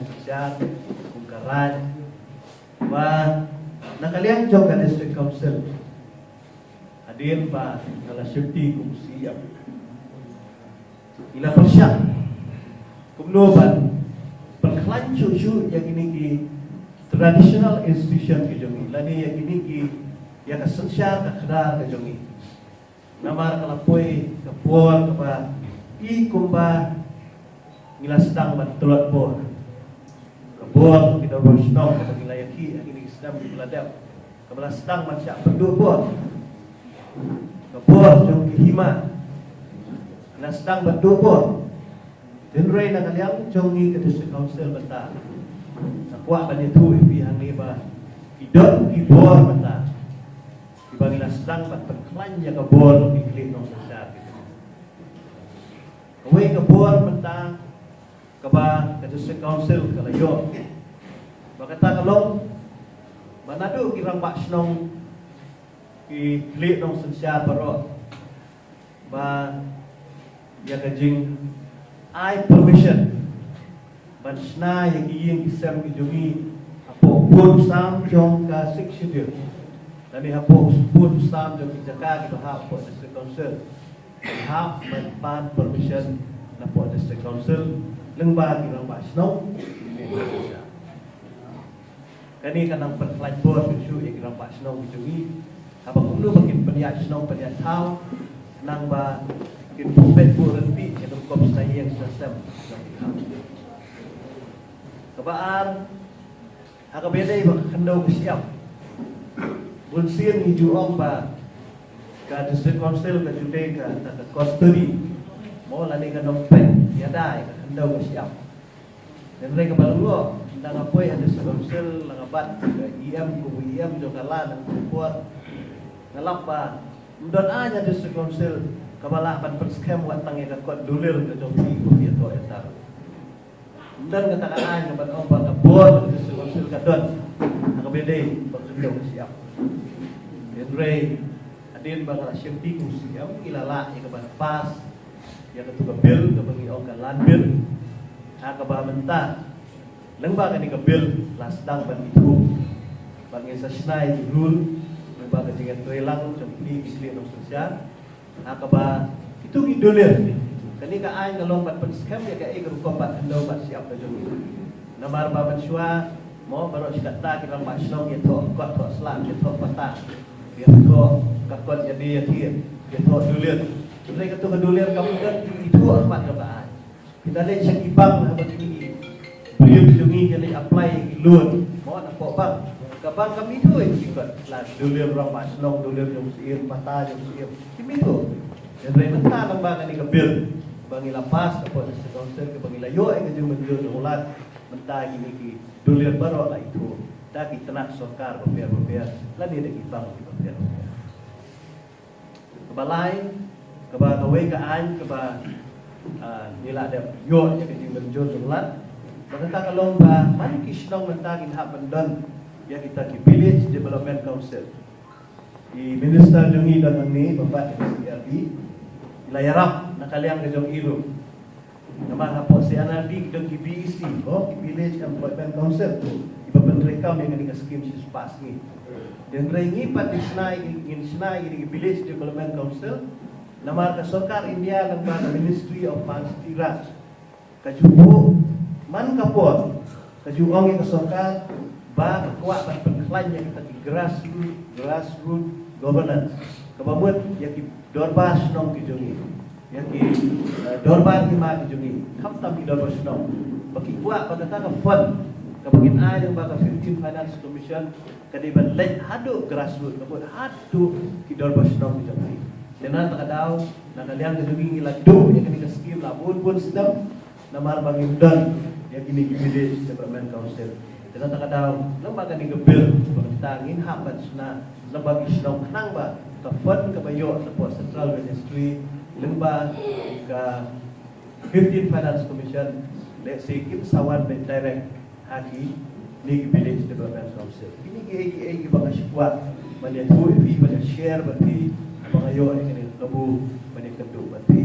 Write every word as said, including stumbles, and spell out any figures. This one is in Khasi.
synshar, kum ka raid, ba na ka liang jong ka District Council, hadien ba nga la shakti kum u C E M, ngi la pyrshang kumno ban pynkhlaiñ shuh shuh ïa kine ki traditional institution ki jong ngi, lane ïa kine ki, ïa ka synshar ka khadar ka jong ngi. Namar ka la poi ka por kaba i kumba ngi la sdang ban tlot bor. Ka bor ki dorbar shnong kaba ngi la ïakhih ha kine ki snem kiba la dep, kaba la sdang ban shah pynduh bor. Ka bor jong ki hima, ngi la sdang ban duh bor. Hynrei na ka liang jong ngi ka District Council mynta, nga kwah ban ïathuh ïa phi hangne ba ki don ki bor mynta kiba ngi la sdang ban pynkhlaiñ ïa ka bor jong ki khlieh nongsynshar. Kawei ka bor mynta kaba ka District Council ka la ïoh, ba kata ka long ba naduh ki rangbah shnong, ki khlieh nongsynshar baroh, ba ïa ka jingai permission ban shna ïa ki ïing ki sem ki jong ngi hapoh bun sam jong ka Sixth Schedule, lane hapoh bun sam jong ki jaka kiba hap hapoh District Council, ki hap ban pan permission napoh District Council lyngba ki rangbah shnong. Kane ka nang pynkhlaiñ bor shuh shuh ïa ki rangbah shnong ki jong ngi, haba kumno ba kin pynïaid shnong pynïaid thaw, nang ba kin buh peit buh ryntih ïa ka rukom shna ïing shna sem jong ki. Kaba ar, ha kaba ïadei bad ka khyndew ka shyiap, bunsien ngi ju ong ba ka District Council ka ju dei ka, ka, ka custody, mo, lane ka nongpeit ïada ïa ka khyndew ka shyiap. Hynrei kaba la long, ynda nga poi ha District Council, la nga bat ka E M, ka E M jong ka la, nang ka por, nga lap ba ym don aiñ ha District Council kaba lah ban pynskhem wat tang ïa ka kot dulir ka jong phi ba phi ïathoh ïa ta. Ym don kata ka aiñ kaba ong ba ka bor ka District Council ka don ha kaba ïadei bad ka khyndew ka shyiap. Hynrei hadien ba nga la shim ti kum u C M, ngi la lah ïa ka ban pass ïa katu ka bill kaba ngi ong ka Land Bill, ha kaba mynta lyngba kane ka bill la sdang ban ithuh ba ngin sa shna ïa ki rule lyngba ka jingïatreilang jong kine ki khlieh nongsynshar, ha kaba kitu ki dulir. Kane ka aiñ ka long ban pynskhem ïa kaei ka rukom bat khyndew bat shyiap ka jong ngi. Namar ba mynshuwa, mo, baroh shi katta ki rangbah shnong ki ïathoh kot thoh sla, ki ïathoh pata, ki ïathoh ka kot ïadei ïathied, ki ïathoh dulir. Hynrei katu ka dulir kam don ki ithuh ha khmat jong ka aiñ. Kita leh sha ki bank haba ki briew jong ngi ki leh apply ki loan, mo, napoh bank. Ka bank kam ithuh ïa ki kot, la dulir rangbah shnong, dulir jong u syiem, pata jong u syiem, kim ithuh. Hynrei mynta lyngba kane ka bill ba ngi la pass hapoh District Council, kaba ngi la ïoh ïa ka jingmynjur jong u Lat, mynta kine ki dulir baroh la ithuh da ki tnat sorkar bapher bapher lane da ki bank bapher bapher. Kaba lai, kaba kawei ka aiñ kaba, ah, ngi la dep ïoh ïa ka jingmynjur jong u Lat, ba kata ka long ba man ki shnong mynta kin hap ban don ïa kita ki Village Development Council. I Minister jong ngi don hangne, ba bat ïa ka C R D, i la ïarap na ka liang ka jong i ruh. Namar hapoh C R D ki don ki V E C, oh, ki Village Employment Council, kiba pyntreikam ïa kane ka skim shispah sngi. Hynrei ngi pat ngin shna ïa ki, ngin shna ïa ki Village Development Council, namar ka sorkar India lyngba ka Ministry of Panchayati Raj ka ju buh man ka por, ka ju ong ïa ka sorkar ba ka kwah ban pynkhlaiñ ïa kita ki grassroot, grassroot governance, kaba mut ïa ki dorbar shnong ki jong ngi, ïa ki, eh, dorbar hima ki jong ngi, khamtam ki dorbar shnong, ba ki kwah ba kata ka fund kaba kin ai lyngba ka fifteen Finance Commission ka dei ban leit haduh grassroot, ka mut haduh ki dorbar shnong ki jong ngi. Te na kata ka daw, na ka liang ka jong ngi, ngi la duh ïa kane ka skim la bun bun snem, namar ba ngim don ïa kine ki Village Development Council. Te na kata ka daw, lyngba kane ka bill ba mynta ngin hap ban shna lyngba ki shnong, khnang ba ka fund kaba ïoh napoh Central Ministry lyngba ka fifteen Finance Commission, let's say, kim sa wan beit direct ha kine ki Village Development Council. Kine kiei kiei kiba nga shu kwah ban ïathuh ïa phi, ban ïa share bad phi, ba nga ïoh ïa kane ka kabu ban ïakynduh bad phi.